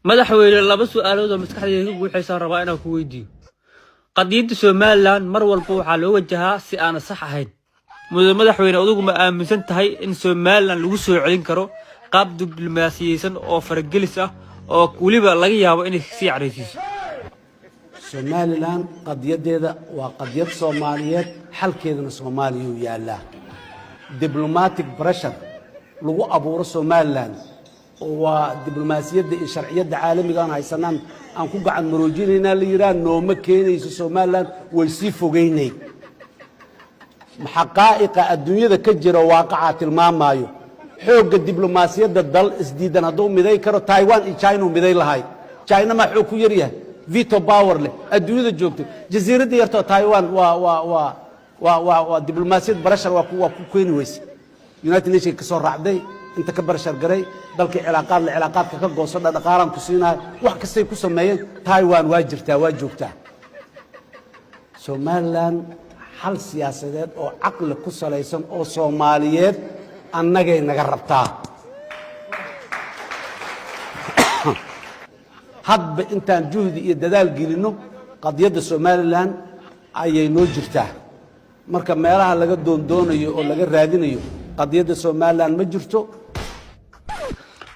Madaxweyne, laba su'aalood oo maskaxdayda ka guuxaysaan rabaa inaan ku weydiiyo. Qadiyadda Somaliland mar walba waxaa loo wajahaa si aana sax ahayn. Mudane madaxweyne, adigu ma aaminsan tahay in Somaliland lagu soo celin karo qaab diblomaasiyeysan oo faragelis ah, oo weliba laga yaabo inay sii caraysiiso? Somaliland qadiyaddeeda waa qadiyad Soomaaliyeed, xalkeedana Soomaaliyuu yaallaa. Diplomatic pressure lagu abuuro Somaliland oo waa diblomaasiyadda iyo sharciyadda caalamiga aan haysanaan aan ku gacan maroojinaynaa la yidhaha, nooma keenayso. Somaliland way sii fogeynay. Xaqaa'iqa adduunyada ka jira, waaqacaa tilmaamaayo, xoogga diblomaasiyadda dal isdiidan hadduu miday karo, Taiwan iyo China uu miday lahay. China maa xoog ku yaryahay, veto power leh adduunyada joogto? Jasiiradda yartoo Taiwan waa diblomaasiyad pressure waa ku keeni weyse. United Nation ka soo raacday, inta ka pressure garay dalkii, cilaaqaad la cilaaqaadka ka gooso, dhaqaalaan ku siinayo, wax kastay ku sameeyeen, Taiwan waa jirtaa, waa joogtaa. Somaliland xal siyaasadeed oo caqli ku salaysan oo Soomaaliyeed annagay naga rabtaa. Hadba intaan juhdi iyo dadaal gelinno, qadiyadda Somaliland ayay noo jirtaa. Marka meelaha laga doondoonayo oo laga raadinayo qadiyadda Somaliland ma jirto.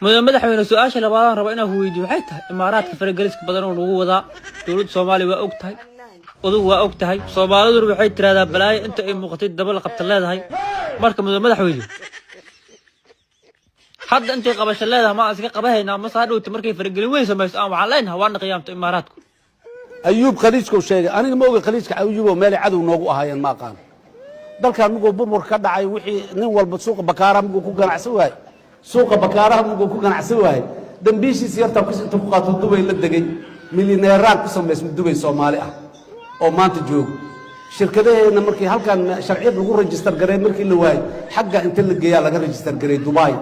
Mudane madaxweyne, su-aasha labaadaan raba inaan ku weydiiyo waxay tahay: Imaaraadka farageliska badan oo nagu wadaa, dowladda Soomaaliya waa og tahay, odugu waa og tahay. Soomaaliduna waxay tiraahdaa, balaayo inta ay muuqatay daba la qabta leedahay. Marka, mudane madaxweyne, hadda intay qabasho leedahay ma aan iska qabahaynaa, mase hadhowta markay faragelin weyn samayso aan waxaan leenahay waana qiyaamto Imaaraadku? Ayuub Khaliijkau sheegay, aniga ma oga Khaliijka. Ayuuboo meelay cadow noogu ahaayeen ma aqaan. Dalkan muguu burbur ka dhacay, wixii nin walba suuqa Bakaaraha muguu ku ganacsan waaye, suuqa Bakaaraha muguu ku ganacsan waaye, dambiishiisa yartaa inta ku qaato Dubay la degay, milyaneeraan ku samaysma Dubay, Soomaali ah oo maanta joogo. Shirkadaheenna markii halkan sharciyad lagu register garay markii la waayey, xagga inta la geeyaa laga register garay Dubai,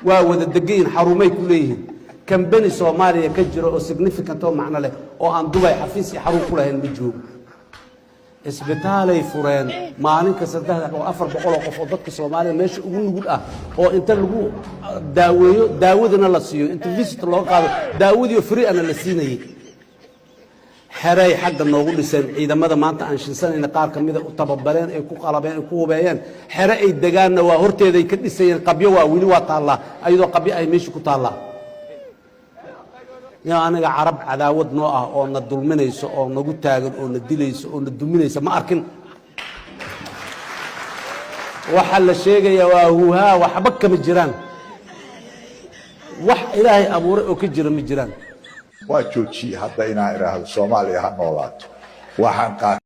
waa wada degayin, xarumay ku leeyihiin. Kambani Soomaaliya ka jiro oo significant oo macno leh oo aan Dubay xafiis iyo xarun ku lahayn ma joogo. Isbitaalay fureen, maalin kasta 300, 400 oo qof oo dadka Soomaalida meesha ugu nugul ah oo inta lagu daaweeyo, daawadana la siiyo, inta visit looga qaado, daawadiioo free ana la siinayey. Xeray xagga noogu dhiseen ciidamada maanta aan shinsanayna, qaar ka mida u tababareen, ay ku qalabeen, ay ku hubeeyeen. Xere ay degaanna waa horteeday ka dhisayeen. Qabyo waa weli waa taallaa, ayadoo qabyo ay meesha ku taallaa. Ya aniga Carab cadaawad noo ah oo na dulminayso oo nagu taagan oo na dilayso oo na duminaysa ma arkin. Waxaa la sheegayaa waa huuhaa, waxba kama jiraan. Wax Ilaahay abuuray oo ka jira ma jiraan. Waa joojiyey hadda inaan idhaahdo Soomaaliya ha noolaato. Waxaan qaatay.